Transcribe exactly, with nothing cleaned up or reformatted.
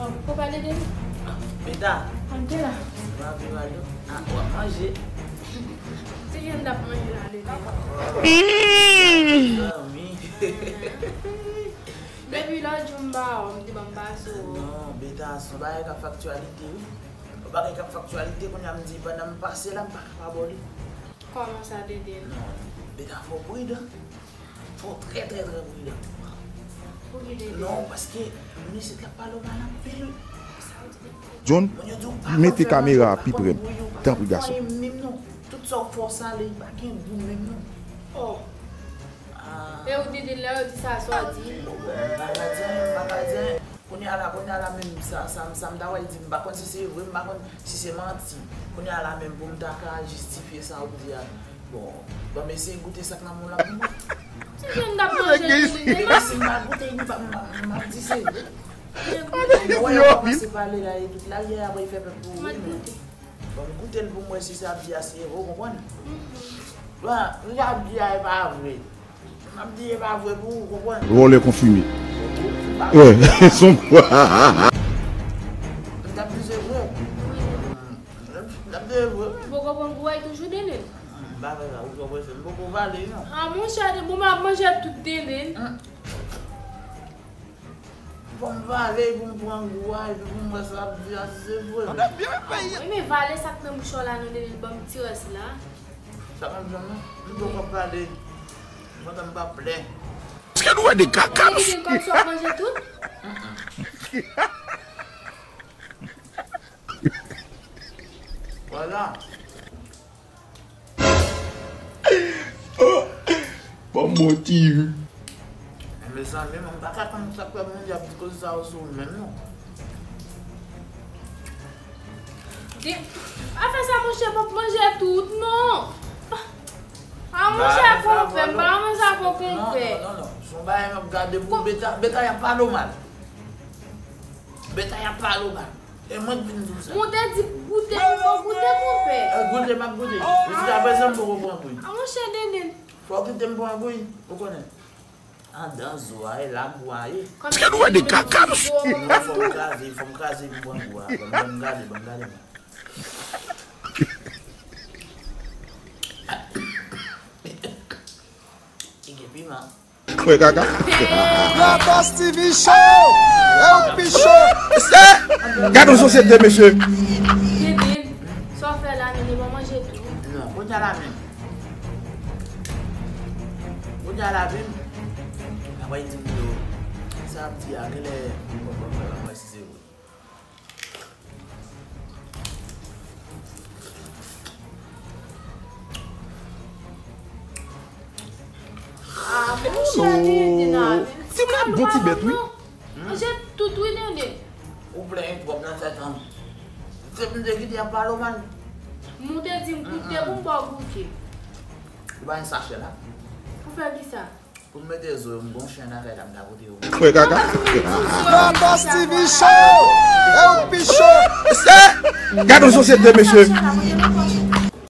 Ou pale de li? Beta. An te la. Sa va, Vivado? Ah, w ap manje? Se jan n t ap manje la, Dede. Zanmi. Depi lòt jou m ba w, m te ban m pase w. Non, Beta, se yon bagay k ap fè aktyalite, wi. Yon bagay k ap fè aktyalite, kounye a m di, pandan m pase la, m pa ka pa ba w li. Kòman sa, Dede? Non, Beta, fò w pridan. Fò w trè, trè, trè pridan. Pou ki Dede? Non, paske moun isit la pale w mal anpil. John, mete kamera a pi pre m, tanpri, gason. Tout sa w fè w sale, li pa gen gou menm non. Oh. Ah. E ou di, di lè yo di sa, sa w di? M pa ka di anyen, m pa ka di anyen. Kounye a la, kounye a la menm, sa, sa, sa m ta wè di, m pa konn si se vre, m pa konn si se manti. Kounye a la menm, pou m ta ka jistifye sa ou di a, bon, ban m eseye goute sa k nan men w la pou mwen. Ti jèn t ap manje li, li. Epi si m pa goute, m pa, m pa, m ap di se vre. Mwen wè yo kòmanse pale la, e tout lari a ap fè pèp pou ou, wi, men. Ban m goute l pou m wè si sa ap di a se vre, ou konprann? Bon, si sa ap di a e pa vre. M ap di e pa vre pou ou, konprann? Vòlè konfime. Wi, se yon... M t ap di se vre. M t ap di se vre. Ou poko pran gou a toujou, Dede? M pa fè sa, ou twò prese. M poko vale, non. Ah, monchè, bon, m ap manje tout, Dede. Fò m vale pou m pran gou a, epi pou m wè sa ap di a, si se vre. Wi, men vale sa k nan bouch ou la, non, Dede, ban m ti rès la. Sa pa m janm, non. M poko vale. Pandan m pa plen. Èske nou wè de kaka, mesye? Kòm si w ap manje tout? Vwala. Ban m bon ti ri. Mezanmi, mwen pa ka konn sa k fè moun ap di koze sa yo sou ou menm, non. Di, pa fè sa, monchè, m ap manje tout, non. Ah, monchè, konpè, m pa renmen sa, konpè. Non, non, non, non. Se yon bagay m ap gade pou Beta, Beta y ap pale w mal. Beta y ap pale w mal. E mwen k vin di w sa. Mwen te di goute pou mwen goute, konpè. E goute m ap goute. Jiskaprezan m poko pran gou. Ah, monchè, Dede. Fò w kite m pran gou, ou konnen. Andan zo a, e la gou a ye. Èske nou wè de kaka, mesye? Non, fò m kraze, fò m kraze pou m pran gou a. Ban m, ban m gade, ban m gade, mwen. Li gen piman. Mwen kaka. La Boss T V Show! E ou pi cho! Mesye! Gade yon sosyete, mesye! Dede, sa w fè la, Dede, pa manje tou. Non, kounye a la menm. Kounye a la menm. Apre di m yo, sa ap di a, genlè, bon, bon, bon, bon, si se vre. Ah, monchè, Dede, Dede, non. Ti moun ap bon ti bèt, wi. Manje tout, wi, Dede. Ou plenyen twòp nan tèt an. Se pou m te kite y ap pale w mal. Moun te di m goute pou m ba w goute. Ou pa gen sachè la? Pou fè kisa? Pou m mete zo yo, m gon chen nan kay la, m ta pote yo. Kwè kaka. La Boss T V Show! E ou pi cho! Mesye! Gade yon sosyete, mesye!